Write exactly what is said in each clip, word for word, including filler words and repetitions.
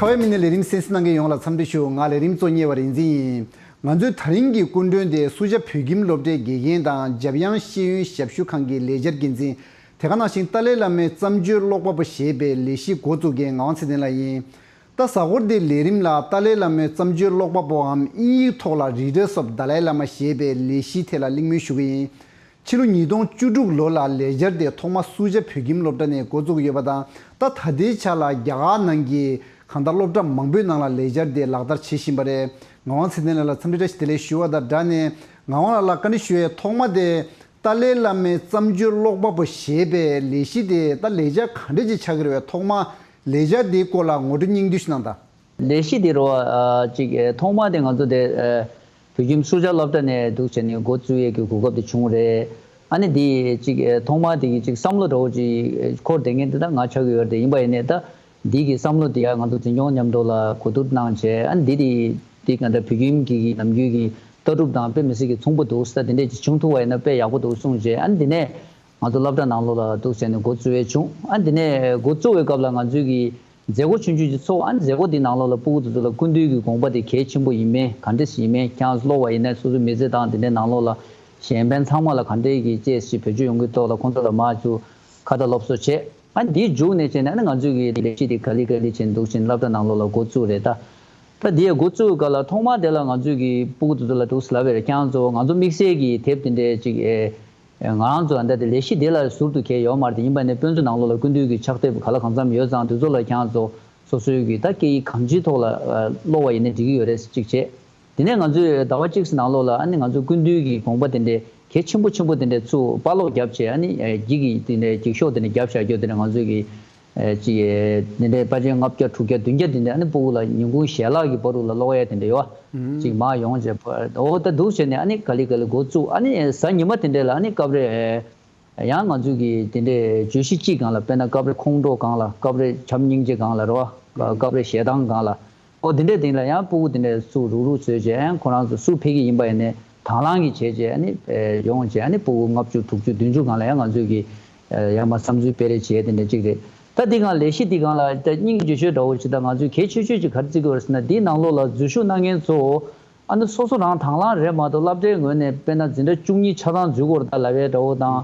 ཁ་བའི་མི་སྣའི་ལས་རིམ་གསན་གཟིགས་གནང་མཁན་ཡོངས་ལ་འཚམས་འདྲི་ཞུ། ང་ལས་རིམ་གཙོ་གཉེར་བ་རིག་འཛིན་ཡིན། ང་ཚོའི་ད་རིང་གི་སྐུ་མགྲོན་དེ་སུ་ཇཱ་བོད་ཁྱིམ་སློབ་གྲྭའི་དགེ་རྒན་དང་འཇམ་དབྱངས་ཤེས་ཡོན་ཞབས་ཞུ་ཁང་གི་ལས་འཆར་འགན་འཛིན། དེ་ག་ནང་བཞིན་ཏཱ་ལའི་བླ་མའི་བརྩམས་ཆོས་ཀློག་པ་པོ་ཞེས་པའི་ལས་གཞི་འགོ་བཙུགས་མཁན་ངག་དབང་ཚེ་བརྟན་ལགས་ཡིན། ད་གཟའ་འཁོར་འདིའི་ལས་རིམ་ལ་ཏཱ་ལའི་བླ་མའི་བརྩམས་ཆོས་ཀློག་པ་པོའམ་དབྱིན་ཡིག་ཐོག་ལ་Readers of Dalai Lama ཞེས་པའི་ལས་གཞིའི་ཐད་ལ་གླེང་མོལ་ཞུ་གི་ཡིན། ཕྱི་ལོ་ཉིས་སྟོང་བཅུ་དྲུག་ལོ་ལ་ལས་འཆར་དེ་ཐོག་མ་སུ་ཇཱ་བོད་ཁྱིམ་སློབ་གྲྭ་ནས་འགོ་བཙུགས་ཡོད་པ་དང་། ད་ད་ལྟའི་ཆ་ལ་རྒྱ་གར་ནང་གི་གང་ལྟར་སློབ་གྲྭ་མང་པོའི་ནང་ལ་ལས་འཆར་དེ་ལག་བསྟར་བྱེད་བཞིན་པ་རེད། ངག་དབང་ཚེ་བརྟན་ལགས་ལ་འཚམས་འདྲི་བཀྲ་ཤིས་བདེ་ལེགས་ཞུ་བ་དང་སྦྲགས་ནས། ངག་དབང་ལགས་ལ་བཀའ་འདྲི་ཞུ་ཡས་ཐོག་མ་དེ། ཏཱ་ལའི་བླ་མའི་བརྩམས་ཆོས་ཀློག་པ་པོ་ཞེས་པའི་ལས་གཞི་དེ་ད་ལས་འཆར་ག་འདྲ་ཅིག་ཆགས་ཀྱི་རེད་པས། ཐོག་མ་ལས་འཆར་དེའི་སྐོར་ལ་ངོ་སྤྲོད་སྙིང་བསྡུས་ཤིག་གནང་དང་། ལས་གཞི་དེ་རོ། ཨ་ཅིག་ཨེ་ཐོག་མ་དེ་ང་ཚོ་དེ་ཨེ་བོད་ཁྱིམ་སུ་ཇཱ་སློབ་གྲྭ་ནས་འདུག་བྱས་ནས་འགོ་བཙུགས་ཡས་ཀྱི་གོ་སྐབས་དེ་བྱུང་རེད། ཨ་ནི་དེ་ཅིག་ཨེ་ཐོག་མ་དེ་གི་ཅིག་བསམ་བློ་འདྲ་བོ་ཅིག་འཁོར་བསྡད་མཁན་དེ་ད་ང་ཆགས་ཀྱི་ཡོད་རེད། ཡིན་པ་ཡིན་ནའི་ད་འདི་གི་བསམ་བློ་དེ་ཡང་ང་ཚོ་འཛིན་སྐྱོང་མཉམ་དུ་ལ་གོ་བསྡུར་གནང་བྱས། ཨ་ནི་འདི་དེ་དེ་ག་འདྲ་བོད་ཁྱིམ་གྱི་གི་ནམ་རྒྱུན་གྱི་ལྟ་གྲུབ་དང་དཔེ་མི་སྲིད་ཀྱི་མཚུངས་པོ་འདུག་ས། དེ་འདྲས་ཅིག་བྱུང་ཐུབ་པ་ཡིན་ན་དཔེ་ཡག་པོ་འདུག་གསུངས་བྱས། ཨ་ནི་དེ་ནས་ང་ཚོ་སློབ་གྲྭ་ནང་ལོགས་ལ་འདུག་བྱས་ནས་འགོ་བཙུགས་ཡས་བྱུང་། ཨ་ནི་དེ་ནས་འགོ་བཙུགས་པའི་སྐབས་ལ་ང་ཚོའི་གི་མཛད་སྒོ་ཆུང་ཆུང་ཅིག་ཚོགས། ཨ་ནི་མཛད་སྒོ་དེའི་ནང་ལོགས་ལ་སྤུ་གུ་དེ་ཚོ་ལ་སྐུ་མདུན་གྱི་དགོངས་པ་དེ་གལ་ཆེན་པོ་ཡིན་མིན། ག་འདྲས་ཡིན་མིན། ཁྱེད་རང་ཚོ་ཀློག་པ་ཡིན་ན་སོ་སོའི་མི་ཚེ་དང་དེ་འདྲའི་ནང་ལོགས་ལ་གཞན་ཕན་ཚང་མ་ལ་ག་འདྲས་ཀྱི་བཅས་ཤིག་བེད་སྤྱོད་ཡོང་གི་ཐོག་ལ་ཁོང་ཚོ་ལ་མར་ཚུར་ཁ་བརྡ་སློབ་གསོ་བྱས། ཨ་ནི་འདིའི་མཇུག་ནས་བྱས་ནས་ཨ་ནི་ང་ཚོའི་གི་ལས་གཞི་དེ་ག་ལེ་ག་ལེ་བྱས་འདུག་བྱས་ནས་སློབ་གྲྭ་ནང་ལོགས་ལ་འགོ་བཙུགས་རེད་ད། ད་འདི་ཡ་འགོ་བཙུགས་སྐབས་ལ་ཐོག་མ་དེ་ལ་ང་ཚོའི་གི་སྤུ་གུ་དེ་ཚོ་ལ་འདུག་ཟེར་ལབ་པ་རེད། ཁྱེད་རང་ཚོ་ང་ཚོ་དམིགས་བསལ་གྱི་དེབ་དེ་འདྲའི་ཅིག་ཨེ། ང་རང་ཚོ་ད་ལྟ་ལས་གཞི་དེ་ལ་ཟུར་དུ་གལ་ཡོད་མ་རེད། ཡིན་པ་ནས་དཔེ་མཛོད་ནང་ལོགས་ལ་སྐུ་མདུན་གྱི་ཕྱག་དེབ་ག་ལ་གང་འཚམ་ཡོད་ཙང་། དེ་ཚོ་ལ་ཁྱེད་རང་ཚོ་སོ་སོའི་གི་ད་སྐད་ཡིག་གང་ཅིའི་ཐོག་ལ་ཨ་ཀློག་པ་ཡིན་ན་འགྲིག་གི་ཡོད་རེད་གཅིག་བྱས། དེ་ནས་ང་ཚོས་ཟླ་བ་གཅིག་ཙམ་ནང་ལོགས་ལ་ཨ་ནི་ང་ཚོ་སྐུ་མདུན་གྱི་དགོངས་པ་དེ་འདྲའི་གལ་ཆེན་པོ་ཆེན་པོ་དེ་འདྲའི་ཚུར་དཔར་ཀློག་བརྒྱབ་བྱས། ཨ་ནི་ཨེ་འགྱིག་གི་དེ་འདྲའི་འགྱིག་ཤོག་དེ་འདྲ་བརྒྱབ་བཞག་རྒྱུ་དེ་འདྲ་ང་ཚོས་གི་ཨེ་ཅིག་ཨེ་དེ་འདྲའི་པར་ཆས་ལྔ་བརྒྱ་དྲུག་བརྒྱ་བདུན་བརྒྱ་དེ་འདྲ་ཨ་ནི་སྤུ་གུ་ལ་ཉིན་གུང་ཞལ་ལག་གི་བར་དུ་ལ་ཀློག་ཡ་དེ་འདྲ་ཡོད། ཅིག་མར་ཡོང་བྱས། འོ་ད་འདུག་བྱས་ནས་ཨ་ནི་ག་ལེ་ག་ལེ་འགོ་བཙུགས། ཨ་ནི་གཟའ་ཉི་མ་དེ་འདྲ་ལ་ཨ་ནི་སྐབས་རེ་ཡང་ང་ཚོས་ཀྱི་དེ་འདྲའི་བརྗོད་གཞི་གཅིག་སྒང་ལ། དཔེར་ན་སྐབས་རེ་ཁོང་ཁྲོ་སྒང་ལ། སྐབས་རེ་བྱམས་སྙིང་རྗེ་སྒང་ལ་རེད་བ། སྐབས་རེ་ཞེ་སྡང་སྒང་ལ། ཨོ་དེ་འདྲའི་སྟེང་ལ་ཡང་སྤུ་གུ་དེ་འདྲའི་སུ་རུག་རུག་བཟོས་བྱས། ཡང་ཁོ་རང་ཚོ་སུ་ཕེབས་ཀྱི་ཡིན་པ་ཡིན་ནའི་དང་བླངས་ཀྱིས་བྱས་བྱས། ཨ་ནི་ཡོང་བྱས། ཨ་ནི་སྤུ་གུ་ལྔ་བཅུ་དྲུག་ཅུ་བདུན་ཅུ་སྒང་ལ་ཡང་ང་ཚོས་ཀྱི་ཡར་མར་བསམ་ཚུལ་སྤེལ་རེས་བྱས་དེ་འདྲ་གཅིག་རེད། ད་འདི་སྒང་ལས་གཞི་འདི་སྒང་ལ་ད་སྙིང་རྗེ་ཤོས་འདྲ་བོ་ཞིག་ད་ང་ཚོས་གལ་ཆེ་ཤོས་ཅིག་ག་རེ་བརྩི་གི་ཡོད་རེད་ཟེར་ན། འདིའི་ནང་ལོགས་ལ་འཛུལ་ཞུགས་གནང་མཁན་ཚོ་ཨ་ནི་སོ་སོ་རང་དང་བླངས་རེད་མ་གཏོགས། སློབ་གྲྭའི་ངོས་ནས་དཔེར་ན་འཛིན་གྲྭ་བཅུ་གཉིས་ཆ་ཚང་འཛུལ་དགོས་རེད་ད་ལབ་ཡས་འདྲ་བོ་དང་།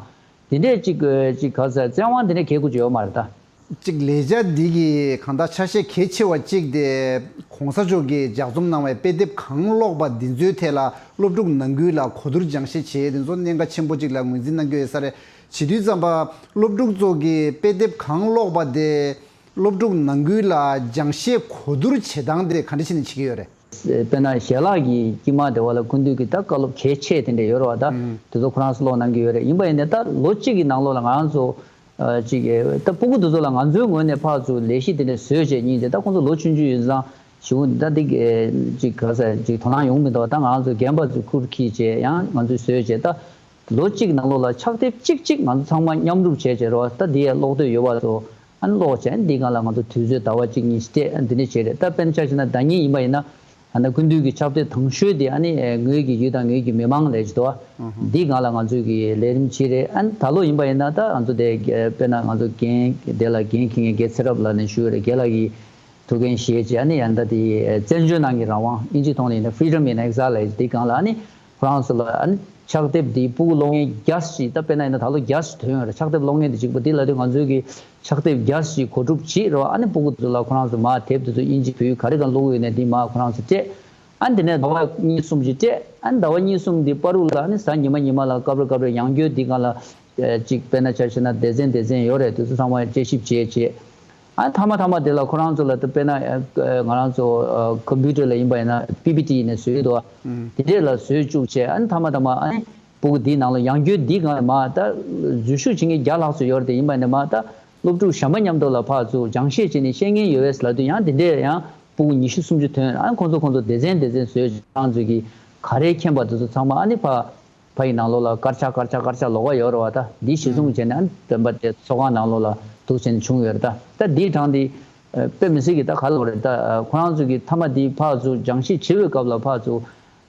དེ་འདྲས་ཅིག་ཅིག་ག་ཟེར། བཙན་དབང་དེ་འདྲས་གལ་དགོས་ཀྱི་ཡོད་མ་རེད་ད། ཅིག་ལས་འཆར་འདི་གི་གང་ལྟར་ཆ་ཤས་གལ་ཆེ་བ་གཅིག་དེ། གོང་ས་མཆོག་གིས་ལྗགས་རྩོམ་གནང་བའི་དཔེ་དེབ་གང་ཀློག་པ་འདི་ཚོའི་ཐད་ལ་སློབ་ཕྲུག་ནང་ཁུལ་ལ་གོ་བསྡུར་སྦྱང་བཤད་བྱེད་ཡས་དེ་ཚོ་གནད་འགག་ཆེན་པོ་གཅིག་ལ་ངོས་འཛིན་གནང་གི་ཡོད་ས་རེད། བྱེད་དུས་ཙམ་པ་སློབ་ཕྲུག་ཚོ་གིས་དཔེ་དེབ་གང་ཀློག་པ་དེ་སློབ་ཕྲུག་ནང་ཁུལ་ལ་སྦྱང་བཤད་གོ་བསྡུར་བྱེད་སྟངས་དེ་ག་འདྲ་བྱས་ནས་བྱེད་ཀྱི་ཡོད་རེད། དཔེར་ན་ཞལ་ལག་གི་དཀྱིལ་མ་དེ་བ་ལ་སྐུ་མདུན་གྱི་ད་བཀའ་སློབ་གལ་ཆེ་དེ་འདྲ་ཡོད་རེད་བ་ད། དེ་ཚོ་ཁོ་རང་ཚོ་ཀློག་གནང་གི་ཡོད་རེད། ཡིན་པ་ཡིན་ནའི་ད་ལོ་གཅིག་གི་ནང་ལོགས་ལ་ང་རང་ཚོ་ཨ་ཅིག་ཨེ་ད་སྤུ་གུ་དེ་ཚོ་ལ་ང་ཚོའི་ངོས་ནས་ཕར་ཚུར་ལས་གཞི་དེ་འདྲ་བཟོས་བྱས་གཉིས་དེ། ད་ཁོང་ཚོ་ལོ་ཆུང་ཆུང་ཡིན་ཙང་ཞུ་ད་འདི་ཨེ་ཅིག་ག་ཟེར་ཅིག་དོ་སྣང་ཡོང་མི་འདུག་ད་ང་རང་ཚོ་རྒན་པ་ཚོས་ཁུར་འཁྱེར་བྱས། ཡང་ང་ཚོས་བཟོས་བྱས། ད་ལོ་གཅིག་ནང་ལོགས་ལ་ཕྱག་དེབ་གཅིག་གཅིག་ང་ཚོ་ཚང་མ་མཉམ་རུབ་བྱས་བྱས་རོགས། ད་འདི་ཡ་ཀློག་འདོད་ཡོད་པ་ཚོ་ཨ་ནི་ཀློག་བྱས། ཨ་ནི་འདི་སྒང་ལ་ང་ཚོ་དུས་ཚོད་ཟླ་བ་གཅིག་གཉིས་སྤྲད། ཨ་ནི་འདི་འདྲ་བྱས་རེད། ད་དཔེར་ན་ཆ་བཞག་ན་ཟླ་ཉིན་ཡིན་པ་ཡིན་ན། ཨ་ནི་སྐུ་མདུན་གྱི་ཕྱག་དེབ་དང་ཤོས་དེ་ཨ་ནི་ངོས་ཀྱི་ཡུལ་དང་ངོས་ཀྱི་མི་མང་ལབ་ཀྱི་འདུག་བ། འདི་སྒང་ལ་ང་ཚོས་ཀྱི་ལས་རིམ་བྱས་རེད། ཨ་ནི་ད་ལོ་ཡིན་པ་ཡིན་ན་ད་ང་ཚོ་དེ་དཔེར་ན་ང་ཚོ་འགན་དེ་ལ་འགན་འཁྱེར་མཁན་རྒན་ཚེ་རབས་ལགས་ནས་ཞུས་རེད། རྒན་ལགས་ཀྱིས་ཐུགས་འགན་བཞེས་བྱས། ཨ་ནི་ཡང་ད་དེ་བཙན་བྱོལ་ནང་གི་རང་དབང་། ཨིན་ཇི་ཐོག་ནས་ཡིན་ན་Freedom in Exile ལབ་ཡས་འདི་སྒང་ལ་ཨ་ནི་ཁོ་རང་ཚོ་ལ་ཨ་ནི་ཕྱག་དེབ་འདི་སྤུ་གུ་ཀློག་མཁན་བརྒྱ་ཞིག་ད་དཔེར་ན་ཡིན་ན་ད་ལོ་བརྒྱ་ཞིག་ཐོན་ཡོད་རེད། ཕྱག་དེབ་ཀློག་མཁན་དེ་གཅིག་པོ་འདི་ལབ་དུས་ང་ཚོའི་གི་ཕྱག་དེབ་བརྒྱ་ཞིག་གོ་སྒྲུབ་བྱེད་རོགས། ཨ་ནི་སྤུ་གུ་ཚོ་ལ་ཁོ་རང་ཚོ་མར་དེབ་དེ་ཚོ་ཨིན་ཇི་བོད་ཡིག་ག་རེ་གང་ཀློག་གི་ཡོད་ན་འདི་མར་ཁོ་རང་ཚོ་སྤྲད། ཨ་ནི་དེ་ནས་ཟླ་བ་གཉིས་གསུམ་ཞིག་སྤྲད། ཨ་ནི་ཟླ་བ་གཉིས་གསུམ་འདི་བར་དུ་ལ་ཨ་ནི་གཟའ་ཉི་མ་ཉི་མ་ལ་སྐབས་རེ་སྐབས་རེ་ཡང་བསྐྱར་འདི་སྒང་ལ་ཨེ་ཅིག་དཔེར་ན་ཆ་བཞག་ན་སྡེ་ཚན་སྡེ་ཚན་ཡོད་རེད། དེ་ཚོ་ཚང་མ་དཔྱད་ཞིབ་བྱས་བྱས། ཨ་མཐའ་མ་མཐའ་མ་དེ་ལ་ཁོ་རང་ཚོ་ལ་ད་དཔེར་ན་ཨ་ང་རང་ཚོ་ཨ་ཀམ་པུ་ཊར་ལ་ཡིན་པ་ཡིན་ན་པི་པི་ཊི་ནས་བཟོས་འདུག་བ། དེ་འདྲས་ལ་བཟོས་བཅུག་བྱས། ཨ་ནི་མཐའ་མ་མཐའ་མ་ཨ་ནི་སྤུ་གུ་འདིའི་ནང་ལ་ཡང་བསྐྱར་འདི་སྒང་ལ་མར་ད་འཛུལ་ཞུགས་བྱེད་མཁན་བརྒྱ་ལྷག་ཙམ་ཡོད་རེད་དེ། ཡིན་པ་ཡིན་ན་མར་ད་སློབ་ཕྲུག་གཞན་པ་མཉམ་དུ་ལ་ཕར་ཚུར་སྦྱང་བཤད་བྱས་ནས་བཤད་མཁན་ཡོད་པས་ལབ་དུས་ཡང་དེ་འདྲས་ཡང་སྤུ་གུ་ཉི་ཤུ་སུམ་ཅུ་ཐོན། ཨ་ནི་ཁོང་ཚོ་ཁོང་ཚོ་སྡེ་ཚན་སྡེ་ཚན་བཟོས་བྱས་ཁོ་རང་ཚོ་གི་ག་རེ་མཁྱེན་པ་དེ་ཚོ་ཚང་མ་ཨ་ནི་ཕར་ཕ་ཡི་ནང་ལོགས་ལ་དཀར་ཆག་དཀར་ཆག་དཀར་ཆག་ལོགས་ཀ་ཡོད་རེད་བ། ད་འདི་གཞི་བཟུང་བྱས་ནས་ཨ་ནི་སྟོན་པ་དེ་ཚོགས་ཁང་ནང་ལོགས་ལ་འདུག་བྱས་ནས་བྱུང་ཡོད་རེད། ད་ད་འདིའི་གྲངས་འདི་ཨ་དཔེ་མི་སྲིད་ཀྱི་ད་ག་ལབ་རེད། ད་ཨ་ཁོ་རང་ཚོ་གི་མཐའ་མ་འདི་ཕར་ཚུར་སྦྱང་བཤད་བྱེད་པའི་སྐབས་ལ་ཕར་ཚུར་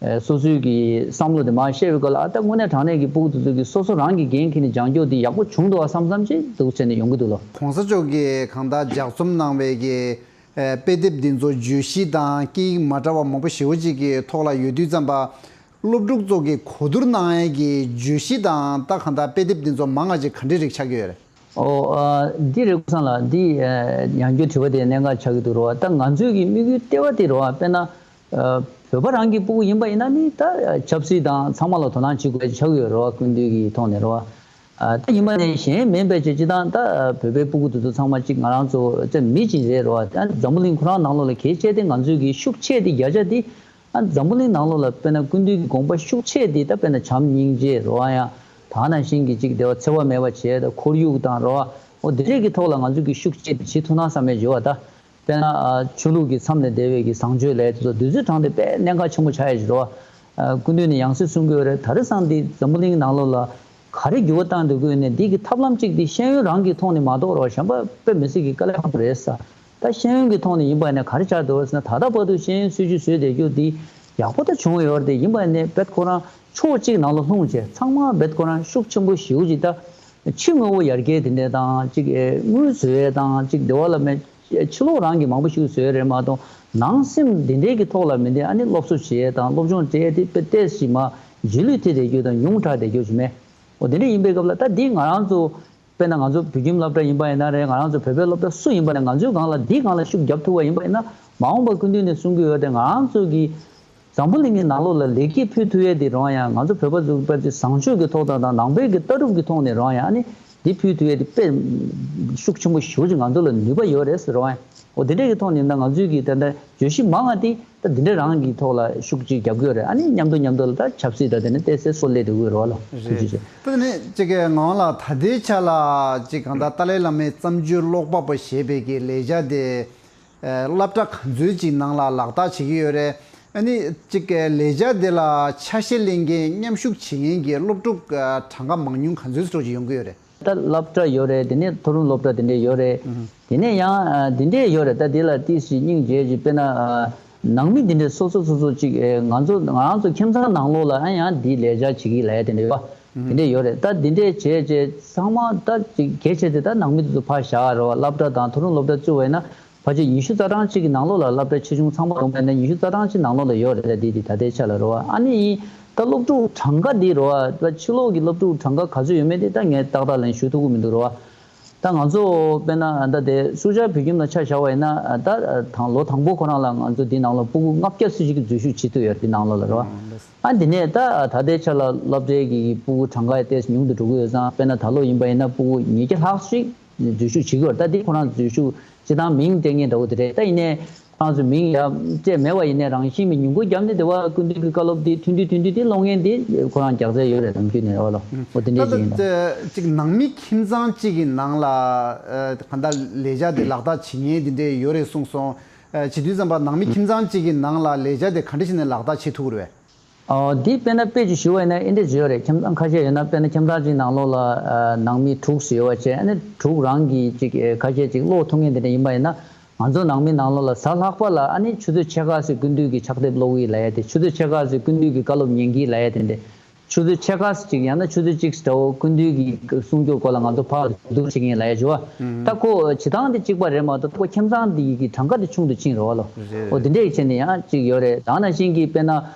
ཨ་སོ་སོའི་གི་བསམ་བློ་དེ་མར་བཤད་པའི་སྐབས་ལ། ཨ་ད་དངོས་གནས་དྲང་གནས་ཀྱི་སྤུ་གུ་དེ་ཚོ་གི་སོ་སོ་རང་གི་འགན་འཁྱེར་ནས་སྦྱང་རྒྱུ་འདི་ཡག་པོ་བྱུང་འདུག་བ་བསམ་བསམ་ཅིག་འདུག་བྱས་ནས་ཡོང་གི་འདུག་ལོ། གོང་ས་མཆོག་གིས་གང་ལྟར་ལྗགས་རྩོམ་གནང་བའི་གི་ ཨེ། དཔེ་དེབ་འདི་ཚོ་བརྗོད་གཞི་དང་སྐད་ཡིག་མ་འདྲ་བ་མང་པོ་ཞེ་པོ་ཅིག་གི་ཐོག་ལ་ཡོད་དུས་ཙམ་པ། སློབ་ཕྲུག་ཚོ་གི་གོ་བསྡུར་གནང་ཡས་ཀྱི་བརྗོད་གཞི་དང་ད་གང་ལྟར་དཔེ་དེབ་འདི་ཚོ་མང་བ་ཅིག་ག་འདྲའི་རིགས་ཆགས་ཀྱི་ཡོད་རེད། ཨོ། ཨ། འདི་རེད། ཀུན་བཟང་ལགས། འདི་ཨ་ཡང་བསྐྱར་དྲི་བ་དེ་གནད་འགག་ཆགས་ཀྱི་འདུག་རེད་བ། ད་ང་ཚོའི་གི་དམིགས་ཡུལ་ལྟེ་བ་དེ་རེད་བ། དཔེར་ན་ཨ་བོད་པ་རང་གི་སྤུ་གུ་ཡིན་པ་ཡིན་ན་ནི་ད་ཆབ་སྲིད་དང་ཚང་མ་ལ་དོ་སྣང་བྱེད་དགོས་ཆགས་ཀྱི་ཡོད་རེད་བ། སྐུ་མདུན་གྱི་ཐོག་ནས་རེད་བ། ཨ། ད་ཡིན་པ་ནས་གཞན་མིན་པའི་ཆེད་སྤྱིར་བཏང་ད་བོད་པའི་སྤུ་གུ་དེ་ཚོ་ཚང་མ་གཅིག་ང་རང་ཚོ་ཚེ་མི་གཅིག་རེད་རེད་བ། ད་འཛམ་བུ་གླིང་ཁོ་རང་ནང་ལོགས་ལ་གལ་ཆེ་དེ་ང་ཚོའི་གི་ཤུགས་ཆེ་དེ་བརྒྱ་ཆ་དེ། ཨ། འཛམ་བུ་གླིང་ནང་ལོགས་ལ་དཔེར་ན་སྐུ་མདུན་གྱི་དགོངས་པ་ཤུགས་ཆེ་དེ་ད་དཔེར་ན་བྱམས་སྙིང་རྗེ་རེད་བ། ཡང་དེ་ནང་བཞིན་གྱི་གཅིག་བདེ་བ་འཚེ་བ་མེད་པ་བྱས། ད་ཁོར་ཡུག་དང་རེད་བ། འོ་དེ་འདྲས་ཀྱི་ཐོག་ལ་ང་ཚོས་ཀྱི་ཤུགས་ཆེ་དེ་བྱེད་ཐུབ་ན་བསམ་པའི་འགྱུར་བ། ད་དཔེར་ན་ཨ་ཆོས་ལུགས་ཀྱི་མཚམས་ལས་འདས་པའི་གི་བཟང་སྤྱོད་ལས་དེ་ཚོ་དུས་ཚོད་གྲངས་དེ་དཔེ་གནད་འགག་ཆེན་པོ་ཆགས་ཡ་ཞིག་རེད་བ། ཨ། སྐུ་མདུན་ནས་ཡང་སེ་གསུང་གི་ཡོད་རེད། ད་རེས་སང་འདི་འཛམ་བུ་གླིང་ནང་ལོགས་ལ་ག་རེ་འགྱུར་བ་བཏང་འདུག་དགོས་ནས། འདི་གི་ཐབས་ལམ་གཅིག་འདི་ཤེས་ཡོན་རང་གི་ཐོག་ནས་མ་གཏོགས་རོགས་གཞན་པ་དཔེ་མི་སྲིད་ཀྱི་དཀའ་ལས་ཁག་པོ་རེད་ས། ད་ཤེས་ཡོན་གྱི་ཐོག་ནས་ཡིན་པ་ནས་ག་རེ་ཆགས་འདུག་ཟེར་ན། ད་ལྟ་བར་དུ་ཤེས་ཡོན་སྲིད་བྱུས་བཟོས་བསྡད་རྒྱུ་འདི་ཡག་པོ་ད་བྱུང་ཡོད་རེད། དེ་ཡིན་པ་ནས་བེད་ཁོ་རང་ཕྱོགས་གཅིག་ནང་ལ་ལྷུང་བྱས། ཚང་མ་བེད་ཁོ་རང་ཤུགས་ཆེན་པོ་ཞེ་པོ་ཅིག་ད་ཕྱི་དངོས་པོ་ཡར་རྒྱས་དེ་འདྲས་དང་གཅིག་ཨེ་དངུལ་བཟོ་ཡས་དང་གཅིག་དེ་བ་ལ་མེད། ཕྱི་ལོགས་རང་གི་མང་པོ་ཞིག་བཟོས་རེད་མ་གཏོགས། ནང་སེམས་འདི་འདྲའི་གི་ཐོག་ལ་མི་འདི་ཨ་ནི་སློབ་གསོ་བྱེད་ཡས་དང་སློབ་སྦྱོང་སྤྲད་ཡས་དེ་དཔེ་ཏོག་ཙམ་མ་རྗེས་ལུས་ཐེབས་བསྡད་རྒྱུ་དང་ཉུང་དྲགས་བསྡད་རྒྱུ་ཞིག་མེད། འོ་དེ་འདྲ་ཡིན་པའི་སྐབས་ལ་ད་འདི་ང་རང་ཚོ་དཔེར་ན་ང་ཚོ་བོད་ཁྱིམ་སློབ་གྲྭ་ཡིན་པ་ཡིན་ན་རེད། ང་རང་ཚོ་བོད་པའི་སློབ་གྲྭ་སུ་ཡིན་པ་ན་ང་ཚོའི་སྒང་ལ་འདིའི་སྒང་ལ་ཤུགས་རྒྱབ་ཐུབ་པ་ཡིན་པ་ཡིན་ན། མ་འོངས་པར་སྐུ་མདུན་ནས་གསུང་གི་ཡོད་དེ། ང་རང་ཚོ་གི་འཛམ་བུ་གླིང་གི་ནང་ལོགས་ལ་ལེགས་སྐྱེས་ཕུལ་ཐུབ་ཡས་དེ་རང་ཡང་ང་ཚོ་བོད་པ་ཚོ་དཔེ་ཆ་བཟང་སྤྱོད་ཀྱི་ཐོག་དང་དང་ནང་པའི་གི་ལྟ་གྲུབ་ཀྱི་ཐོག་ནས་རང་ཡང་ཨ་ནི་འདི་ཕུལ་ཐུབ་ཡས་དེ་དཔེ་ཤུགས་ཆེན་པོ་ཞེ་པོ་ཅིག་ང་ཚོ་ལ་ནུས་པ་ཡོད་རེད་ཟེར་རང་ཡང་། འོ་དེ་འདྲས་ཀྱི་ཐོག་ནས་ད་ང་ཚོའི་གི་ད་ལྟ་བརྗོད་གཞི་མང་ང་དེ་ད་འདི་འདྲས་རང་གི་ཐོག་ལ་ཤུགས་ཅིག་རྒྱབ་ཀྱི་ཡོད་རེད། ཨ་ནི་མཉམ་དུ་མཉམ་དུ་ལ་ད་ཆབ་སྲིད་ད་དེ་ནི་ཏོག་ཙམ་སོར་སླེབས་འགྲོ་གི་ཡོད་རེད་བ་ལ། ཐུགས་རྗེ་ཆེ། ད་ནི་ཅིག་གི་ངག་དབང་ལགས་ད་ལྟའི་ཆ་ལ་ཅིག་གང་ལྟར་ཏཱ་ལའི་བླ་མའི་བརྩམས་ཆོས་ཀློག་པ་པོ་ཞེས་པའི་གི་ལས་བྱ་དེ། ཨ། སློབ་གྲྭ་ག་ཚོད་ཅིག་ནང་ལ་ལག་བསྟར་བྱེད་ཀྱི་ཡོད་རེད། ཨ་ནི་ཅིག་ལས་བྱ་དེ་ལ་ཆ་ཤས་ལེན་མཁན་མཉམ་ཞུགས་བྱེད་མཁན་གྱི་སློབ་ཕྲུག་ཨ་གྲངས་ཀ་མང་ཉུང་ག་ཚོད་ཙམ་ཅིག་ཡོང་གི་ཡོད་རེད། ད་སློབ་གྲྭ་ཡོད་རེད། དེ་ནས་མཐོ་རིམ་སློབ་གྲྭ་དེ་འདྲས་ཡོད་རེད། ཨུ་ཧུ། དེ་ནས་ཡང་ཨ་དེ་འདྲས་ཡོད་རེད། ད་དེ་ལ་ཏོག་ཙམ་སྙིང་རྗེ་ཅིག་དཔེར་ན་ཨ་ནང་མི་དེ་འདྲས་སོ་སོ་སོ་སོ་ཅིག་ཨེ་ང་ཚོ་ང་རང་ཚོ་ཁྱིམ་ཚང་ནང་ལོགས་ལ་ཨ་ཡང་དེའི་ལས་བྱ་བྱེད་ཀྱི་ལབ་ཡ་དེ་འདྲས་ཡོད་པ། དེ་འདྲས་ཡོད་རེད། ད་དེ་འདྲས་བྱས་བྱས་ཚང་མ་ད་ཅིག་གལ་ཆེ་དེ་ད་ནང་མི་དེ་ཚོ་ཕར་བཞག་རེད་བ། སློབ་གྲྭ་དང་མཐོ་རིམ་སློབ་གྲྭ་བཙུགས་པ་ཡིན་ན་ཕལ་ཆེར་ཉི་ཤུ་རྩ་གྲངས་གཅིག་གི་ནང་ལོགས་ལ། སློབ་གྲྭ་ཆེ་ཆུང་ཚང་མ་བསྡོམས་པ་ཡིན་ན་ཉི་ཤུ་རྩ་གྲངས་གཅིག་ནང་ལོགས་ལ་ཡོད་རེད། ད་དེ་དེ་ད་ལྟའི་ཆ་ལ་རེད་བ། ཨ་ནི་ཡིན་ད་སློབ་ཕྲུག་གྲངས་ཀ་དེ་རེད་བ། ད་ཕྱི་ལོགས་ཀྱི་སློབ་ཕྲུག་གྲངས་ཀ་ག་ཚོད་ཡོད་མེད་དེ་ད་ངས་ཏག་ཏག་ལན་ཞུ་ཐུབ་ཀྱི་མི་འདུག་རེད་བ། ད་ང་ཚོ་དཔེར་ན་ད་དེ་སུ་ཇཱ་བོད་ཁྱིམ་ལ་ཆ་བཞག་པ་ཡིན་ན། ད་དང་ལོ་དང་པོ་ཁོ་རང་ལ་ང་ཚོ་འདི་ནང་ལ་སྤུ་གུ་ལྔ་བརྒྱ་ཙམ་ཞིག་གིས་འཛུལ་ཞུགས་བྱེད་ཐུབ་ཡོད་རེད། འདི་ནང་ལོགས་ལ་རེད་བ། ཨ་འདི་ནས་ད་ད་ལྟའི་ཆ་ལ་སློབ་གྲྭའི་གི་སྤུ་གུ་གྲངས་ཀ་ཡང་ཏོག་ཙམ་ཉུང་དུ་འགྲོ་གི་ཡོད་ཙང་། དཔེར་ན་ད་ལོ་ཡིན་པ་ཡིན་ན་སྤུ་གུ་ཉིས་བརྒྱ་ལྷག་ཞིག་འཛུལ་ཞུགས་བྱེད་ཀྱི་ཡོད་རེད། ད་འདི་ཁོ་རང་འཛུལ་ཞུགས་སྤྱིར་བཏང་མིང་སྤྲད་མཁན་འདྲ་བོ་དེ་རེད། ད་ཡིན་ནའི་ཁོ་རང་ཚོ་མིང་ཡང་སྤྲད་མེད་པ་ཡིན་ནའི་རང་བཞིན་གྱི་ཉིན་གུང་རྒྱབ་ནས་དེ་བ་སྐུ་མདུན་གྱི་བཀའ་སློབ་དེ་ཐུང་ཐུང་ཐུང་ཐུང་དེ་ཀློག་མཁན་དེ་ཁོ་རང་རྒྱག་རྩལ་ཡོད་རེད། ནམ་རྒྱུན་ནས་རེད་བ་ལོ། འོ་དེ་འདྲས་ད་ཅིག་ཡིན་ད། ད་ཅིག་ནང་མི་ཁྱིམ་ཚང་གཅིག་གི་ནང་ལ་ཨ་གང་ལྟར་ལས་བྱ་དེ་ལག་བསྟར་བྱེད་མཁན་དེ་འདྲས་ཡོད་རེད་གསུངས་སོང་། ཨ་བྱེད་དུས་ཙམ་པ་ནང་མི་ཁྱིམ་ཚང་གཅིག་གི་ནང་ལ་ལས་བྱ་དེ་ག་འདྲ་བྱས་ནས་ལག་བསྟར་བྱེད་ཐུབ་ཀྱི་རེད་པས། ཨོ་འདི་དཔེར་ན་དཔེ་ཅིག་ཞུ་བ་ཡིན་ན་འདི་འདྲས་ཅིག་ཡོད་རེད། ཁྱིམ་ཚང་ཁ་ཤས་ཡོད་ན། དཔེར་ན་ཁྱིམ་ཚང་གཅིག་ནང་ལོགས་ལ་ཨ་ནང་མི་དྲུག་ཙམ་ཡོད་པ་བྱས། ཨ་ནི་དྲུག་རང་གིས་ཅིག་ཨེ་ཁ་ཤས་ཅིག་ཀློག་ཐུབ་མཁན་དེ་འདྲ་ཡིན་པ་ཡིན་ན། ང་ཚོ་ནང་མི་ནང་ལོགས་ལ་གཟའ་ལྷག་པ་ལ་ཨ་ནི་ཆུ་ཚོད་ཕྱེད་ཀ་ཙམ་སྐུ་མདུན་གྱི་ཕྱག་དེབ་ཀློག་གི་ལབ་ཡ་དེ། ཆུ་ཚོད་ཕྱེད་ཀ་ཙམ་སྐུ་མདུན་གྱི་བཀའ་སློབ་ཉན་གྱི་ལབ་ཡ་དེ་འདྲས། ཆུ་ཚོད་ཕྱེད་ཀ་ཙམ་ཅིག་ཡང་ན་ཆུ་ཚོད་གཅིག་འདྲ་བོ་སྐུ་མདུན་གྱི་གསུང་ཆོས་སྐོར་ལ་ང་ཚོ་ཕར་བསྡུར་བྱེད་མཁན་ལབ་ཡ་ཅིག་ཡོད་པ། ཨུམ། ད་ཁོ་བྱེད་སྟངས་དེ་གཅིག་པ་རེད་མ་གཏོགས། ད་ཁོ་ཁྱིམ་ཚང་དེ་གི་གྲངས་ཀ་དེ་ཆུང་དུ་ཕྱིན་རེད་བ་ལོ། རེད། འོ་དེ་འདྲས་ཀྱི་ཆ་ནས་ཡང་གཅིག་ཡོད་རེད། ད་ནང་བཞིན་གྱི་དཔེར་ན་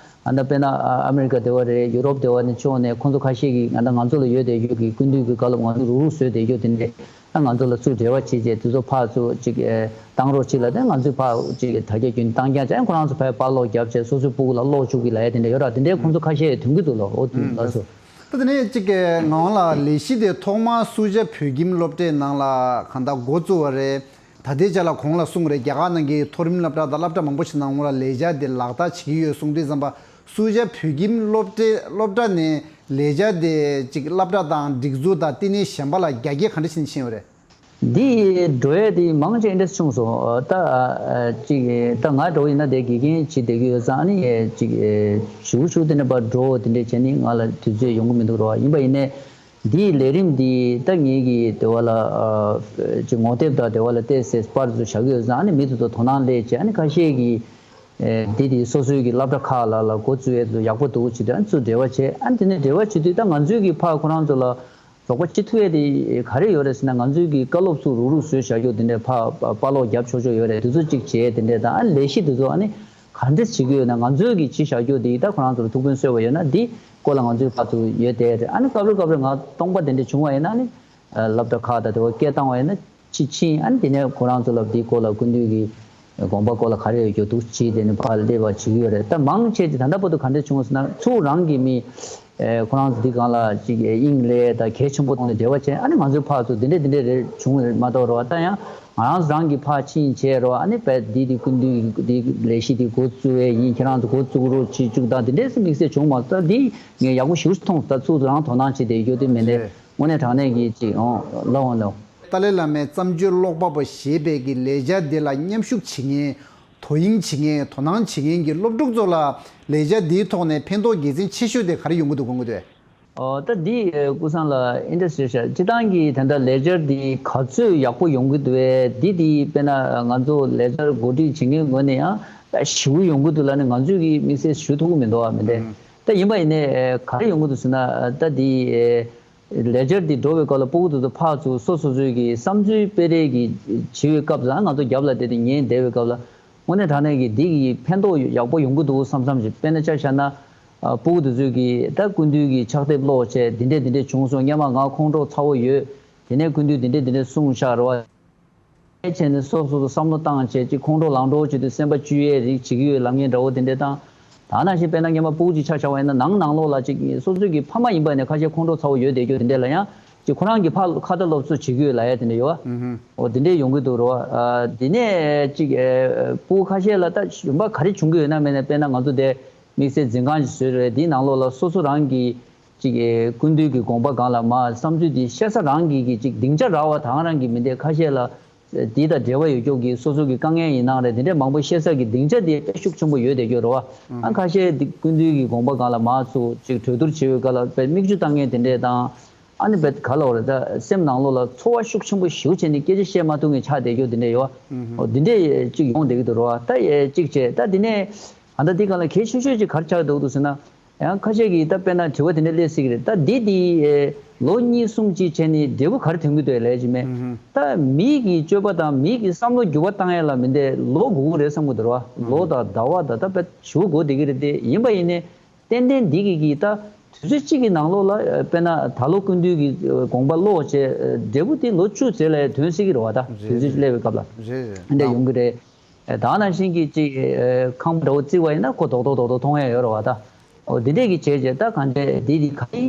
ཨ་ད་དཔེར་ན་ཨ་ཨ་མི་རི་ཀ་དེ་བ་རེད། ཡུ་རོབ་དེ་བ་ནས་ཕྱོགས་ནས་ཁོང་ཚོ་ཁ་ཤས་ཀྱིས་ང་ད་ང་ཚོ་ལ་ཡོད་བསྡད་རྒྱུ་གི་སྐུ་མདུན་གྱི་བཀའ་སློབ་ང་ཚོ་རུག་རུག་བཟོས་བསྡད་རྒྱུ་དེ་འདྲས། ད་ང་ཚོ་ལ་ཚུར་འབྲེལ་བ་བྱེད་བྱས་དེ་ཚོ་ཕར་ཚུར་ཅིག་ཨེ་བཏང་རོགས་བྱེད་ལབ། དེ་ང་ཚོས་ཕར་ཅིག་དྲ་རྒྱ་བརྒྱུད་ནས་བཏང་རྐྱང་བྱས། ཁོ་རང་ཚོ་ཕར་པར་ཀློག་བརྒྱབ་བྱས་སོ་སོའི་སྤུ་གུ་ལ་ཀློག་བཅུག་གི་ལབ་ཡ་དེ་འདྲ་ཡོད་ར། དེ་འདྲའི་ཁོང་ཚོ་ཁ་ཤས་ཐོན་གྱི་འདུག་ལ། འོ་དེ་ལ་སོ། ད་དེ་ནས་ཅིག་ངག་དབང་ལགས་ལས་གཞི་དེ་ཐོག་མར་སུ་ཇཱ་བོད་ཁྱིམ་སློབ་གྲྭའི་ནང་ལ་གང་ལྟར་འགོ་བཙུགས་པ་རེད། ད་ལྟའི་ཆ་ལ་གོང་ལ་གསུངས་རེད། རྒྱ་གར་ནང་གི་མཐོ་རིམ་སློབ་གྲྭ་དང་སློབ་གྲྭ་མང་པོ་ཞིག་ནང་ལོགས་ལ་ལས་འཆར་དེ་ལག་བསྟར་བྱེད་ཀྱི་ཡོད་གསུངས་དུས་ཙམ་པ། སུ་ཇཱ་བོད་ཁྱིམ་སློབ་གྲྭའི་སློབ་གྲྭ་ནས་ལས་འཆར་དེ་ཅིག་སློབ་གྲྭ་དང་སྒྲིག་འཛུགས་དང་བསྟི་གནས་གཞན་པ་ལ་རྒྱ་སྐྱེད་ག་འདྲ་ཕྱིན་ཕྱིན་ཡོད་རེད། འདི་འགྲོ་ཡས་དེ་མང་ཆེ་འདྲ་བྱུང་སོང་། ད་ཅིག་ད་ང་འགྲོ་ཡིན་ན་དེ་དགེ་རྒན་བྱེད་བསྡད་ཀྱི་ཡོད་ཙང་། ཨ་ནི་ཅིག་ཞུ་ཞུ་དེ་འདྲ་པར་འགྲོ་དེ་འདྲ་བྱས་ནི་ང་ལ་དུས་ཚོད་ཡོང་གི་མི་འདུག་རོ། ཡིན་པ་ཡིན་ནའི་འདིའི་ལས་རིམ་འདི་ད་ངེད་ཀྱི་དེ་བ་ལ་ཅིག་ངོ་དེབ་དང་དེ་བ་ལ་བལྟས་ཚེ་པར་ཚོ་བཞག་གི་ཡོད་ཙང་། ཨ་ནི་མི་དེ་ཚོ་དོ་སྣང་སླེབས་བྱས། ཨ་ནི་ཁ་ཤས་ཀྱིས་འདི་དེ་སོ་སོའི་གི་སློབ་གྲྭ་ཁག་ལ་ལ་འགོ་བཙུགས་ཡས་དེ་ཚོ་ཡག་པོ་འདུག་བྱེད་དུས། ཨ་ནི་ཚུར་འབྲེལ་བ་བྱས། ཨ་ནི་དེ་ནས་འབྲེལ་བ་བྱེད་དུས་ད་ང་ཚོའི་གི་ཕར་ཁོ་རང་ཚོ་ལ། རོགས་པ་བྱེད་ཐུབ་ཡས་དེ་ག་རེ་ཡོད་རེད་ཟེར་ན། ང་ཚོའི་གི་བཀའ་སློབ་ཚུར་རུག་རུག་བཟོས་བཞག་རྒྱུ་དེ་འདྲས་ཕར་པར་སློག་རྒྱབ་ཆོག་ཆོག་ཡོད་རེད། དེ་ཚོ་གཅིག་བྱས་དེ་འདྲས་དང་། ཨ་ནི་ལས་གཞི་དེ་ཚོ་ཨ་ནི་ག་འདྲས་བྱེད་ཀྱི་ཡོད་ན། ང་ཚོའི་གི་བྱེད་བཞག་རྒྱུ་དེ་ད་ཁོ་རང་ཚོར་ཐུགས་ཕན་གསོས་པ་ཡོད་ན། དེ་སྐོར་ལ་ང་ཚོའི་ཕར་ཚུར་ཡོད་དེ་རེད། ཨ་ནི་སྐབས་རེ་སྐབས་རེ་ང་སྟོང་པ་དེ་འདྲས་བྱུང་བ་ཡིན་ན། ཨ་ནི་སློབ་གྲྭ་ཁག་དང་དེ་བ་སྐད་བཏང་བ་ཡིན་ན། ཕྱི་ཕྱིན། ཨ་ནི་དེ་ནས་ཁོ་རང་ཚོ་ལ་འདི་སྐོར་ལ་སྐུ་མདུན་གྱི་དགོངས་པ་སྐོར་ལ་ག་རེ་ཡོད་རྒྱུ་འདུག་ཅེས་དེ་ནི་ཕར་སླེབས་པ་བྱེད་ཀྱི་ཡོད་རེད། ད་མང་ཆེ་ཅིག་ད་ལྟ་བར་དུ་ག་འདྲ་བྱུང་ཟེར་ན། ཚུར་རང་གི་མི་ཨེ་ཁོ་རང་ཚོ་འདི་སྒང་ལ་ཅིག་ཨེ་དབྱིངས་ལས་དང་གལ་ཆེན་པོ་ཐོག་ནས་འབྲེལ་བ་བྱས། ཨ་ནི་ང་ཚོའི་ཕར་ཚུར་འདི་འདྲས་འདི་འདྲས་རེད་བྱུང་རེད་མ་གཏོགས་རེད་བ། ད་ཡང་ང་རང་ཚོ་རང་གི་ཕར་ཕྱིན་བྱས་རེད་བ། ཨ་ནི་བས་འདི་འདི་སྐུ་མདུན་གྱི་འདི་ལས་གཞི་འདི་འགོ་བཙུགས་པ་ཡིན། ཁྱེད་རང་ཚོ་འགོ་བཙུགས་རོགས་བྱེད་བཅུག་དང་། འདི་འདྲས་སུ་དམིགས་བསལ་བྱུང་མ་སོང་། ད་འདི་ངས་ཡག་པོ་ཞེ་པོ་མཐོང་སོང་། ད་ཚུར་རང་དོ་སྣང་བྱེད་བསྡད་རྒྱུ་དེ་མིན་ཏེ། རེད། དངོས་གནས་དྲང་གནས་ཀྱི་ཅིག་ཨོ་ལབ་འོང་ལོ། ཏཱ་ལའི་བླ་མའི་བརྩམས་ཆོས་ཀློག་པ་པོ་ཞེས་པའི་གི་ལས་འཆར་འདི་ལ་མཉམ་ཞུགས་བྱེད་མཁན། དོ་དབྱིངས་བྱེད་མཁན། དོ་སྣང་བྱེད་མཁན་གྱི་སློབ་ཕྲུག་ཚོ་ལ་ལས་འཆར་འདིའི་ཐོག་ནས་ཕན་ཐོགས་དགེ་མཚན་ཆེ་ཤོས་དེ་ག་རེ་ཡོང་གི་འདུག་དགོངས་ཀྱི་འདུག་ཨོ་ད་འདི་ཨེ་ཀུན་བཟང་ལགས་ཨེ་འདྲ་ཟེར་ཤག་སྤྱིར་བཏང་གི་དེ་འདྲ་ལས་འཆར་འདི་ག་ཚོད་ཡག་པོ་ཡོང་གི་འདུག་ཨེ། འདི་འདི་དཔེར་ན་ང་ཚོ་ལས་འཆར་གོ་སྒྲིག་བྱེད་མཁན་ངོས་ནས་ཡང་ད་ཞེ་པོ་ཡོང་གི་འདུག་ལབ་ནས་ང་ཚོས་ཀྱི་དམིགས་བསལ་ཞུ་ཐུབ་ཀྱི་མི་འདུག་བ། མི་འདྲ། ད་ཡིན་པ་ཡིན་ནའི་ཨེ་ག་རེ་ཡོང་གི་འདུག་ཟེར་ན། ད་འདི་ཨེ་ལས་འཆར་འདི་འགྲོ་བའི་སྐབས་ལ་སྤུ་གུ་དེ་ཚོ་ཕར་ཚུར་སོ་སོ་སོའི་གི་བསམ་ཚུལ་སྤེལ་རེས་ཀྱི་བྱེད་པའི་སྐབས་སུ། ང་ཚོ་རྒྱབ་ལ་བསྡད་དེ་ཉན་བསྡད་པའི་སྐབས་ལ། དངོས་གནས་དྲང་གནས་ཀྱི་འདི་གི་ཕན་ཐོགས་ཡག་པོ་ཡོང་གི་འདུག་བསམ་བསམ་ཞིག་དཔེར་ན་ཆ་བཞག་ན། ཨ་སྤུ་གུ་དེ་ཚོས་ཀྱི་ད་སྐུ་མདུན་གྱི་ཕྱག་དེབ་ཀློག་བྱས། འདི་འདྲས་འདི་འདྲས་བྱུང་སོང་། སྔོན་མ་ང་ཁོང་ཁྲོ་ཚ་བོ་ཡོད། དེ་ནས་སྐུ་མདུན་འདི་འདྲས་འདི་འདྲས་གསུངས་ཤག་རེད་བ། བྱས་ནས་སོ་སོ་སོ་བསམ་བློ་བཏང་བྱས་ཅིག་ཁོང་ཁྲོ་ལངས་འགྲོ་བྱེད་དུས་སེམས་པ་སྐྱོ་ཡས་རིགས་བྱེད་ཀྱི་ཡོད་ལབ་མཁན་འདྲ་བོ་དེ་འདྲས་དང་། ད་ནང་བཞིན་དཔེར་ན་སྔོན་མ་སྤུ་གུ་ཅིག་ཆ་བཞག་པ་ཡིན་ན། ནང་ནང་ལོགས་ལ་ཅིག་སོ་སོའི་གི་ཕ་མ་ཡིན་པ་ནས་ཁ་ཤས་ཁོང་ཁྲོ་ཚ་བོ་ཡོད་བསྡད་རྒྱུ་དེ་འདྲས་ལ་ཡང་ཅིག་ཁོ་རང་གི་ཕར་ཁ་ཏ་སློབ་གསོ་བྱེད་ཀྱི་ཡོད་ལབ་ཡས་དེ་འདྲས་ཡོད་བ། ཨུ་ཧུམ། འོ་དེ་འདྲས་ཡོང་གི་འདུག་རེད་བ། ཨ་དེ་ནས་ཅིག་ཨེ་སྤུ་གུ་ཁ་ཤས་ལ་ད་གཞོན་པ་ག་རེ་བྱུང་གི་ཡོད་ན་མེད་ན། དཔེར་ན་ང་ཚོ་དེ་དམིགས་བསལ་འཛིན་ཁང་ཞིག་བཟོས་རེད། དེའི་ནང་ལོགས་ལ་སོ་སོ་རང་གི་ཅིག་ཨེ་སྐུ་མདུན་གྱི་དགོངས་པ་སྒང་ལ་མར་བསམ་ཚུལ་དེ་བཤད་ས་རང་གི་གི་ཅིག་སྡིངས་ཆ་རག་པ་དང་། རང་གི་མི་འདི་ཁ་ཤས་ལ་དེ་དང་འབྲེལ་བ་ཡོད་ཀྱོག་གི་སོ་སོ་གི་དཀའ་ངལ་ཡིན་ནའང་རེད། དེ་འདྲས་མང་པོ་བཤད་ས་གི་སྡིངས་ཆ་དེ་དཔེ་ཤུགས་ཆེན་པོ་ཡོད་བསྡད་ཀྱོག་རེད་བ། ཨ་ཁ་ཤས་དེ་སྐུ་མདུན་གྱི་དགོངས་པ་སྒང་ལ་མར་ཚུར་ཅིག་གྲོས་བསྡུར་བྱེད་པའི་སྐབས་ལ་དཔེ་མིག་ཆུ་བཏང་མཁན་དེ་འདྲས་དང་། ཨ་ནི་དཔེ་ག་ལ་བ་རེད། ད་སེམས་ནང་ལོགས་ལ་ཚོར་བ་ཤུགས་ཆེན་པོ་ཞེ་པོ་བྱས་ནས་སྐད་ཆ་བཤད་མ་ཐུབ་མཁན་ཆགས་བསྡད་ཀྱོག་དེ་འདྲས་ཡོད་བ། ཨོ་དེ་འདྲས་ཅིག་ཡོང་བསྡད་ཀྱི་འདུག་རེད་བ། ད་ཅིག་བྱས། ད་དེ་ནས་ཨ་ད་དེ་སྒང་ལ་གལ་ཆེ་ཤོས་ཅིག་ག་རེ་ཆགས་འདུག་འདུག་ཟེར་ན། ཡང་ཁ་ཤས་ཀྱིས་ད་དཔེར་ན་དྲི་བ་དེ་འདྲ་སླེབས་སྲིད་ཀྱི་རེད། ད་འདི་འདི་ཨེ་ལོ་གཉིས་གསུམ་ཅིག་བྱས་ནས་འབྲས་བུ་ག་རེ་ཐོན་གྱི་འདུག་ལབ་ཅིག་མེད། ཨུ་ཧུམ། ད་མི་གི་སྤྱོད་པ་དང་མི་གི་བསམ་བློ་འགྱུར་བ་བཏང་ཡ་ལ་མི་འདྲ་ལོ་དགོས་ཀྱི་རེད་བསམ་གྱི་འདུག་རེད་བ། ཨུ་ལོ་ཧུམ། དང་ཟླ་བ་དང་ད་དཔེ་ཞེ་པོ་འགོར་བསྡད་ཀྱི་རེད་དེ། ཡིན་པ་ཡིན་ནའི་ཏན་ཏན་འདི་གི་གི་ད་དུས་ཚོད་གཅིག་གི་ནང་ལོགས་ལ་ཨེ་དཔེར་ན་ད་ལོ་སྐུ་མདུན་གྱི་ཨེ་དགོངས་པ་ཀློག་བྱས། ཨེ་འབྲས་བུ་དེ་ལོ་བཅུ་ཙམ་ལ་ཐོན་སྲིད་ཀྱི་རེད་བ། ད་རེད་དུས་ཚོད་རེད། སླེབས་པའི་སྐབས་ལ་རེད་རེད། འདི་འདྲ་ཡོང་གི་རེད། ཨེ་ད་ནང་བཞིན་གྱི་ཅིག་ཨེ་ཁང་པ་འདྲ་བོ་བརྩིགས་པ་ཡིན་ན་ཁོ་རྡོག་རྡོག་རྡོག་རྡོག་མཐོང་ཡ་ཡོད་རེད་བ། ད་འོ་འདི་འདྲས་ཀྱི་བྱས་བྱས། ད་གང་འདྲས་འདི་འདི་ག་ལེ་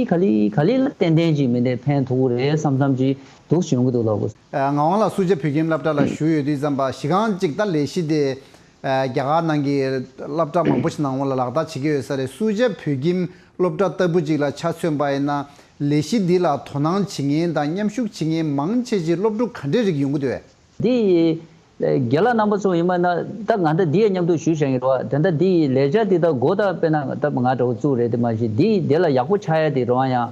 ག་ལེ་ག་ལེ་ལ་ཏན་ཏན་ཅིག་མི་འདྲས་ཕན་ཐོགས་ཀྱི་རེད་བསམ་བསམ་ཅིག་འདུག་སེ་ཡོང་གི་འདུག་ལགས་སོ། ཨ་ངག་དབང་ལགས་སུ་ཇཱ་བོད་ཁྱིམ་སློབ་གྲྭ་ལ་ཞུགས་ཡོད་དུས་ཙམ་པ་གཞི་རྐང་གཅིག་ད་ལས་གཞི་དེ་ཨ་རྒྱ་གར་ནང་གི་སློབ་གྲྭ་མང་པོ་ཞིག་ནང་ལོགས་ལ་ལག་བསྟར་བྱེད་ཀྱི་ཡོད་ས་རེད། སུ་ཇཱ་བོད་ཁྱིམ་སློབ་གྲྭ་ལྟ་བུ་ཅིག་ལ་ཆ་མཚོན་པ་ཡིན་ན། ལས་གཞི་འདི་ལ་དོ་སྣང་བྱེད་མཁན་དང་མཉམ་ཞུགས་བྱེད་མཁན་མང་ཆེ་ཅིག་སློབ་ཕྲུག་ག་འདྲའི་རིགས་ཡོང་གི་འདུག་གས། འདི་རྒན་ལགས་རྣམ་པ་ཚོ་ཡིན་པ་ན། ད་ང་ད་འདི་ཡང་མཉམ་དུ་ཞུ་བཞག་ཡིན་རོགས། ད་ལྟ་འདི་ལས་འཆར་འདི་ད་འགོ་ད་དཔེར་ན་ད་ང་འདྲ་བོ་བཙུགས་རེད་དེ་མ་གཞི་འདི་འདི་ལ་ཡག་པོ་ཆགས་ཡ་དེ་རོགས་ཡང་།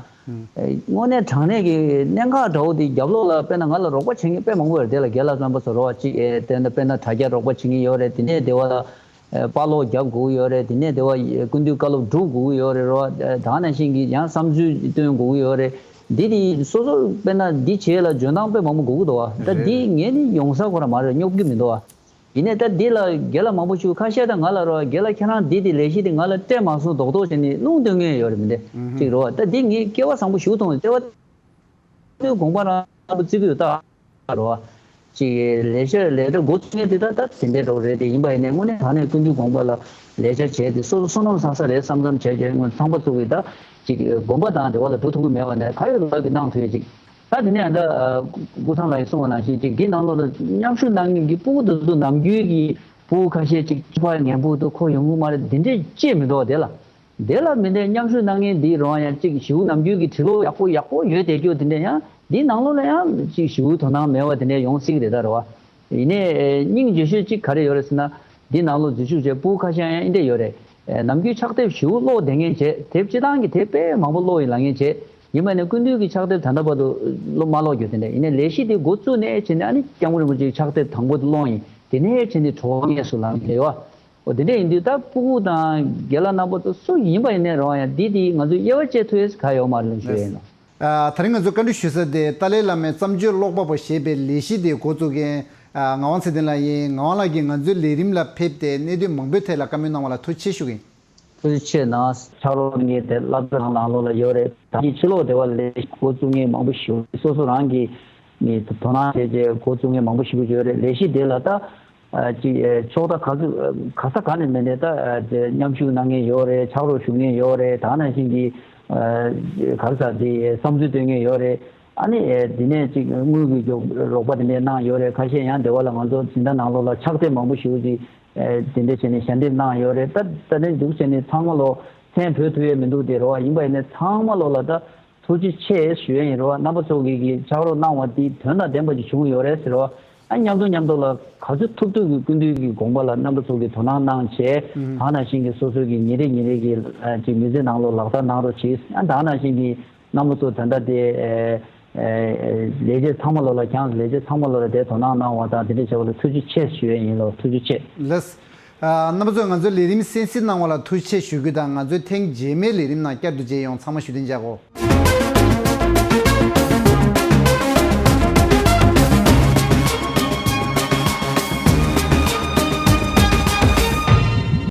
དངོས་གནས་དྲང་གནས་ཀྱི་གནད་འགག་འདྲ་བོ་དེ་རྒྱབ་ལོགས་ལ་དཔེར་ན་ང་ལ་རོགས་པ་བྱེད་མཁན་དཔེ་མང་པོ་ཡོད་རེད། དེ་ལ་རྒན་ལགས་རྣམ་པ་ཚོ་རོགས་གཅིག་ཨེ་དེ་འདྲ་དཔེར་ན་དྲ་རྒྱ་རོགས་པ་བྱེད་མཁན་ཡོད་རེད། དེ་ནས་དེ་བ་ལ་ཨེ་པར་སློག་རྒྱབ་དགོས་ཡོད་རེད། དེ་ནས་དེ་བ་སྐུ་མདུན་བཀའ་སློབ་སྒྲུབ་དགོས་ཀྱི་ཡོད་རེད་རོགས། ཨེ་ད་ག་ནང་བཞིན་གྱི་ཡང་བསམ་ཚུལ་བཏོན་དགོས་ཀྱི་ཡོད་རེད། འདི་དེ་སོ་སོ་དཔེར་ན་འདི་བྱེད་ལ་འཇོན་ཐང་དཔེ་མང་པོ་དགོས་ཀྱི་འདུག་བ། ད་རེད་འདི་རེད། ངས་ནི་ཡོང་ས་ཁོ་ར་མ་རེད། སྙོབ་ཀྱི་མི་འདུག་བ། ཡིན་ནའི་ད་འདི་ལ་རྒན་ལགས་མང་པོ་ཞིག་ཁ་ཤས་ད་ང་ལ་རོགས་རྒན་ལགས་ཁྱེད་རང་འདི་དེ་ལས་གཞི་དེ་ང་ལ་སྤྲད་མ་སོང་རྡོག་རྡོག་བྱས་ནས་རླུང་སྟོན་མཁན་ཡོད་རེད་མི་འདི་ཅིག་རོགས། ད་འདི་ངས་སྐལ་བ་བཟང་པོ་ཞིག་མཐོང་། ལྟེ་བ་ལྟེ་བ་དགོངས་པ་རང་ལ་བརྩི་གི་ཡོད་ད་རོགས། ཅིག་ལས་བྱ་ལས་གྲྭ་འགོ་ཚུགས་མཁན་དེ་ད་ད་དེ་འདྲའི་འདྲ་བོ་རེད་དེ། ཡིན་པ་ཡིན་ནའི་དངོས་གནས་དྲང་གནས་སྐུ་མདུན་དགོངས་པ་ལ་ལས་བྱ་བྱས་ཏེ་སོ་སོ་བསོད་ནམས་བསགས་ས་རེད་བསམ་བསམ་བྱས་བྱས། ཚང་པ་ཚོ་གི་ད་ཅིག་དགོངས་པ་དང་འབྲེལ་བ་ལ་འགྲོ་ཐུབ་ཀྱི་མེད་པ་ནས་ག་ཡོད་ལ་གི་གནང་ཐུབ་ཡས་ཅིག་ད་དེ་ནས་ད་ཀུན་བཟང་ལགས་ཀྱིས་གསུངས་པ་ནང་བཞིན་ཅིག་འདི་ནང་ལོགས་ལ་མཉམ་ཞུགས་གནང་མཁན་གྱི་སྤུ་གུ་དེ་ཚོ་ནམ་རྒྱུན་གྱི་སྤུ་གུ་ཁ་ཤས་ཅིག་ཕ་ངན་པོ་དུ་ཁོ་ཡོང་གི་མ་རེད་དེ་འདྲས་ཅིག་མི་འདུག་དེ་ལ། དེ་ལ་མི་འདྲའི་མཉམ་ཞུགས་གནང་མཁན་འདི་རང་ཡང་ཅིག་ཞེ་པོ་ནམ་རྒྱུན་གྱི་བྲིས་ཀློག་ཡག་པོ་ཡག་པོ་ཡོད་བསྡད་རྒྱུ་དེ་འདྲས་ཡང་འདི་ནང་ལོགས་ལ་ཡང་ཅིག་ཞེ་པོ་དོ་སྣང་མེད་པ་དེ་འདྲས་ཡོང་སྲིད་ཀྱི་རེད་ད་རེད་བ། ཡིན་ནའི་སྙིང་རྗེ་ཤོས་ཅིག་ག་རེ་ཡོད་རེད་ཟེར་ན། འདི་ནང་ལོགས་འཛུལ་ཞུགས་བྱས་སྤུ་གུ་ཁ་ཤས་ཡང་འདི་འདྲས་ཡོད་རེད། ནམ་རྒྱུན་ཕྱག་དེབ་ཞེ་པོ་ཀློག་བསྡད་མཁན་བྱས། དེབ་སྤྱི་བཏང་གི་དེབ་དཔེ་མང་པོ་ཀློག་ཡིན་ལབ་མཁན་བྱས། ཡིན་པ་ནས་སྐུ་མདུན་གྱི་ཕྱག་དེབ་ད་ལྟ་བར་དུ་ཀློག་མ་ཀློག་རྒྱུ་དེ་འདྲ་ཡིན་ནའི་ལས་གཞི་དེ་འགོ་བཙུགས་ནས་བྱས་ནས་ཨ་ནི་སྐྱབས་མགོན་རིན་པོ་ཆེའི་ཕྱག་དེབ་དང་པོ་དེ་ཀློག་ཡིན། དེ་ནས་བྱས་ནས་གྲོགས་ངས་སུ་ལངས་རེད་བ། འོ་དེ་འདྲ་ཡིན་དུས་ད་སྤུ་གུ་དང་རྒན་ལགས་རྣམ་པ་ཚོ་སུ་ཡིན་པ་ཡིན་ནའི་རང་ཡང་འདི་དེ་ང་ཚོས་དབྱེ་བ་བཅད་ཐུབ་ཡས་ག་ཡོད་མ་རེད་ལབ་ཞུ་ཡས་ཡིན་ལ། ཨ། དེ་རིང་ང་ཚོས་བཀའ་འདྲི་ཞུ་ས་དེ་ཏཱ་ལའི་བླ་མའི་བརྩམས་ཆོས་ཀློག་པ་པོ་ཞེས་པའི་ལས་གཞི་དེ་འགོ་བཙུགས་མཁན། ཨ། ངག་དབང་ཚེ་བརྟན་ལགས་ཡིན། ངག་དབང་ལགས་ཀྱིས་ང་ཚོའི་ལས་རིམ་ལ་ཕེབས་ཏེ་གནད་དོན་མང་པོའི་ཐད་ལ་བཀའ་མོལ་གནང་བ་ལ་ཐུགས་རྗེ་ཆེ་ཞུ་གི་ཡིན། ཐུགས་རྗེ་ཆེ་གནང་། ཕྱག་རོགས་གནང་མཁན་དེ་བླ་བྲང་ནང་ལོགས་ལ་ཡོད་རེད། ད་ཀྱི་ཕྱི་ལོགས་དེ་བ་ལས་འགོ་བཙུགས་མཁན་མང་པོ་ཞིག་སོ་སོ་རང་གི་ནི་དོ་སྣང་བྱས་རྗེས་འགོ་བཙུགས་མཁན་མང་པོ་ཞིག་ཡོད་རེད། ལས་གཞི་དེ་ལ་ད་ཨ་ཅིག་ཨ་ཕྱོགས་མཐའ་ག་ཚོད་ག་ས་ག་ནས་མེད་ནས་ད་ཨ་དེ་མཉམ་ཞུགས་གནང་མཁན་ཡོད་རེད། ཕྱག་རོགས་ཞུ་མཁན་ཡོད་རེད། ད་ནང་བཞིན་གྱི་ཨ་ག་རེ་ཟེར་དེ་བསམ་ཚུལ་འདོན་མཁན་ཡོད་རེད། ཨ་ནི་ཨ་དེ་ནས་ཅིག་དངུལ་གྱི་རོགས་པ་དེ་འདྲས་གནང་ཡོད་རེད། ཁ་ཤས་ཡང་དེ་བ་ལ་ང་ཚོ་འཛིན་གྲྭ་ནང་ལོགས་ལ་ཕྱག་དེབ་མང་པོ་ཞིག་ཅིག་ཨ་དེ་འདྲས་བྱས་ནས་ཞལ་འདེབས་གནང་ཡོད་རེད། ད་ད་ནས་འདུག་བྱས་ནས་ཚང་མ་ལོ་མཚན་འབོད་ཐུབ་ཡས་མི་འདུག་དེ་རོ། ཡིན་པ་ཡིན་ནས་ཚང་མ་ལོ་ལ་ད་ཐུགས་རྗེ་ཆེ་ཞུ་ཡས་ཡིན་རོ། རྣམ་པ་ཚོ་གིས་གི་ཕྱག་རོགས་གནང་བ་འདི་དོན་དང་ལྡན་པ་ཅིག་བྱུང་ཡོད་རེད་ཟེར་རོ། ཨ་མཉམ་དུ་མཉམ་དུ་ལ་ག་ཚོད་ཐུབ་ཐུབ་ཀྱི་སྐུ་མདུན་གྱི་དགོངས་པ་ལ་རྣམ་པ་ཚོ་གིས་དོ་སྣང་གནང་བྱས། ཨུ་ཧུ། ད་ནང་བཞིན་གྱི་སོ་སོའི་གི་ཉིན་རེ་ཉིན་རེ་གི་ཨ་ཅིག་མི་ཚེ་ནང་ལོ་ལག་བསྟར་གནང་རོགས་གྱིས། ཨ་ད་ནང་བཞིན་གྱི་རྣམ་པ་ཚོ་ད་ལྟ་དེ་ཨེ་ཨེ་ལས་བྱེད་ཚང་མ་ལོ་ལ་ཀྱང་ལས་བྱེད་ཚང་མ་ལོ་ལ་དེ་དོ་སྣང་གནང་བ་དང་དེ་འདྲ་བྱས་པ་ལ་ཐུགས་རྗེ་ཆེ་ཞུ་ཡས་ཡིན་ལོ། ཐུགས་རྗེ་ཆེ། ལགས། ཨ་རྣམ་པ་ཚོས་ང་ཚོའི་ལས་རིམ་གསན་གཟིགས་གནང་བ་ལ་ཐུགས་རྗེ་ཆེ་ཞུ་རྒྱུ་དང་། ང་ཚོའི་ཐེངས་རྗེས་མའི་ལས་རིམ་ནང་བསྐྱར་དུ་མཇལ་ཡོང་། ཚང་མ་བཞུགས་གདན་འཇགས་གོ།